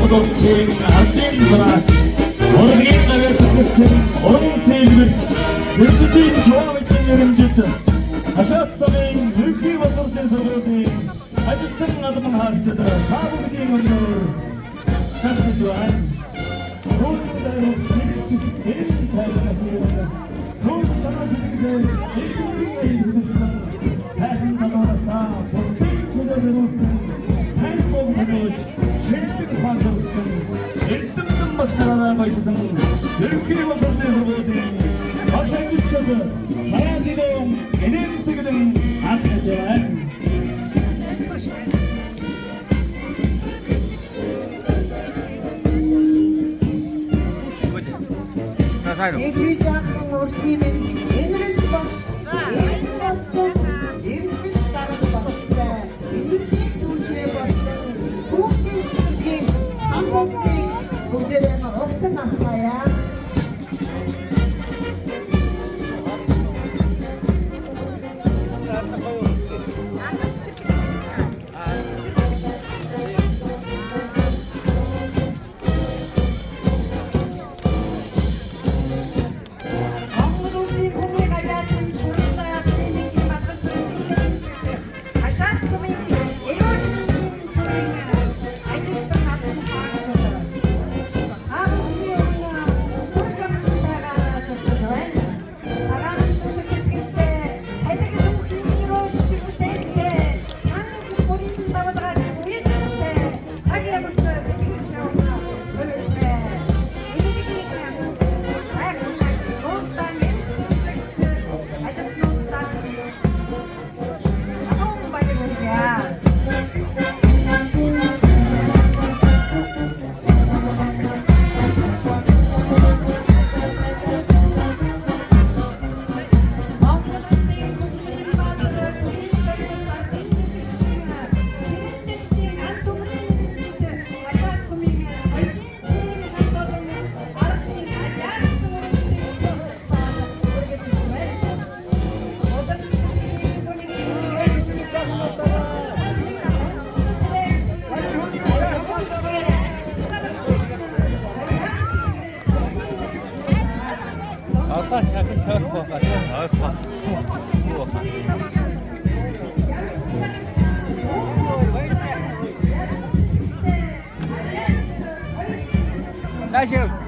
Монгол улсын ардын сараач, урлагийн гавьяа төгөлтөн уран сэлбэрч, Ерсөдийн чуумын нэрэмжит Хашаад сумын ерөнхий боловсролын сургуулийн ажилтан албан хаагчид та бүгдийн өнөр гацж байна. Сүүлийн дайруу нэгч энэ цайнаас ирнэ. Сүүл санаа сэтгэлээр эргүүрийн хэлсэн сайхан залуураасаа бусдын төлөө зориулсан сайн бог төлөөж шинэлэг ухаан төрсөн эрдэмтэн багш нараараа баяссан ерөнхий боловсролын сургуулийн багш ажилчид хараан дидэн инээмсэглэн алхаж байна. Эгри жаахан урсын минь энэрэл багш ээж болсон эргэлж дарга багштай эмнэлгийн дүүжээ болсон хүүхдийн цэцэрлэгийн хан богдыг бүгдээрээ угтан авцгаая. Монгол улсын хүмүүний гавьяатын шурамтай Ленингийн мадгасрын дэмжигт Хашаад сумын эрүүл мэндийн төвийн ажилтан албан хаагчид та бүхний өмнө сүр жамтайгаар зогсож байна. Цагаан сүшиг сэтгэлтэй, цалиг түүхийн өрөө шиг бүтээлтэй, цан бүрийн давлгаа шиг уянцтай, цаг ямагт тэтгэх шавна өрөөлтэй. Энэний сайхан ажилтнуудаа нэмсүүлэгч ажилтнуудаа халуун баяр хүргье. Монгол улсын хөдөлмөрийн баатар төрийн шагнал ардын жүжигчин Цэрэнтэчдийн ан төмрийн нэмжит Хашаад сумын соёлын төрийн хамт олон ардын альянс төмөрийн жагсаал үргэлж байна. Удан сэтгэлийн хүнийг Одоо чахаж тойрохгүй байна тийм ойрхон. Юу баха. Наашаа.